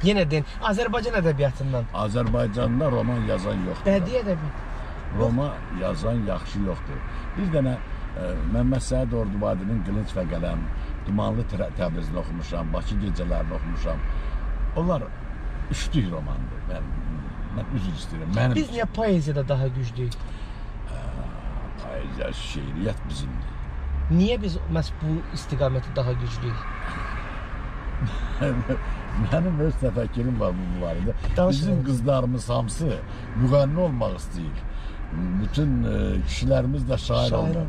Yenə deyin, Azərbaycan ədəbiyyatından. Azərbaycanda roman yazan yoxdur. Bədii ədəbiyyat. Roman yazan yaxşı yoxdur. Bir dənə Məmməd Səid Ordubadinin Qılınc və Qələm, Dumanlı Təbrizini oxumuşam, Bakı gecələrini oxumuşam. Onlar üçlük romandır. Mən üzr istəyirəm. Mənim Biz niyə poeziyada daha güclüyük? Poeziya, şeiriyyət bizimdir. Niyə biz məhz bu istiqamətdə daha güclüyük? Mənim öz təfəkkürüm var bu barədə. Bizim qızlarımız hamısı müğənni olmaq istəyir. Bütün kişilərimiz də şair olmaq.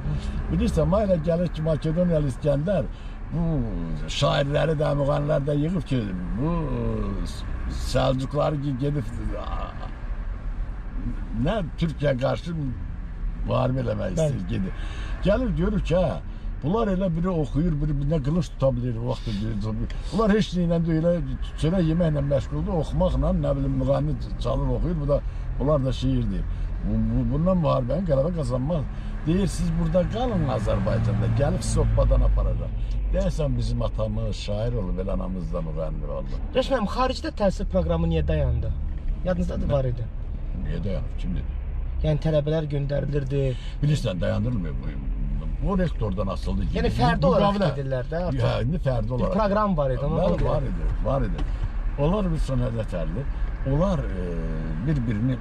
Bilirsən, mənə elə gəlir ki, Makedoniyalı İskəndər bu şairləri də, müğənniləri də yığıb ki, bu Səlcuqları gedib nə Türkiyə qarşı müharibə eləmək istəyir, gedir. Gəlir, görür ki, hə, bunlar elə biri oxuyur, biri nə qılınc tuta bilir, o vaxt bunlar heç nə ilə deyil, çörək yeməklə məşğuldur, oxumaqla, nə bilim, müğənni çalır, oxuyur, bu da, bunlar da şiir deyir. Bundan müharibəni qələbə qazanmaz. Deyir, siz burada qalın Azərbaycanda, gəlib sizi hoppadan aparacaq. Deyəsən, bizim atamız şair olub, elə anamız da müğənni oldu. Rəşid müəllim, xaricdə təhsil proqramı niyə dayandı? Yadınızda da var idi. Niyə dayanıb, kim dedi? Yəni, tələbələr göndərilirdi. Bilirsən, dayandırılmıyor bu. Bu rektordan asıldı. Yəni, fərdi olaraq gedirlər də artıq. Hə, indi fərdi olaraq. Bir proqram var idi. Bəli, var idi, var idi. Onlar bir sənədə tərli. Onlar bir-birini,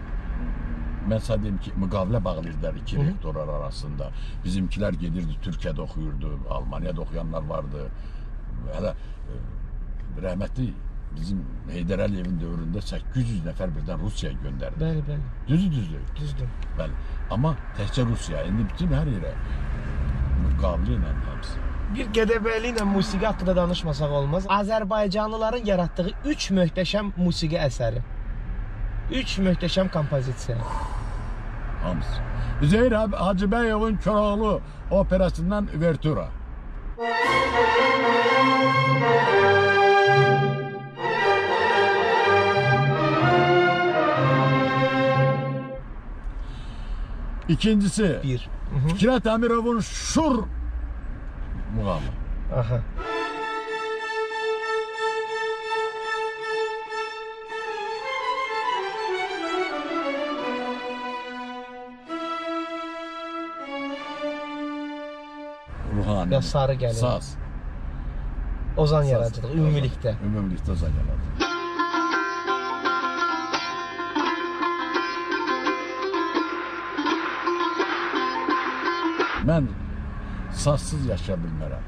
mən sənə deyim ki, müqavilə bağlayırdılar iki rektorlar arasında. Bizimkilər gedirdi, Türkiyədə oxuyurdu, Almaniyada oxuyanlar vardı. Hələ rəhmətli bizim Heydər Əliyevin dövründə 800 nəfər birdən Rusiyaya göndərdi. Bəli, bəli. Düzü düzdür. Düzdür. Bəli. Amma təkcə Rusiya, indi bütün hər yerə müqavilə ilə hamısı. Bir Gədəbəyli ilə musiqi haqqında danışmasaq olmaz. Azərbaycanlıların yaratdığı 3 möhtəşəm musiqi əsəri. 3 möhtəşəm kompozisiya. Hamısı. Üzeyir Hacıbəyovun Koroğlu operasından Uvertüra. İkincisi, bir. Fikrət Əmirovun Şur muğamı. Aha. Ruhani. Ya sarı gəlin. Saz. Ozan yaradıcılığı, ümumilikdə. Ümumilikdə ozan yaradıcılığı. Mən sazsız yaşaya bilmərəm.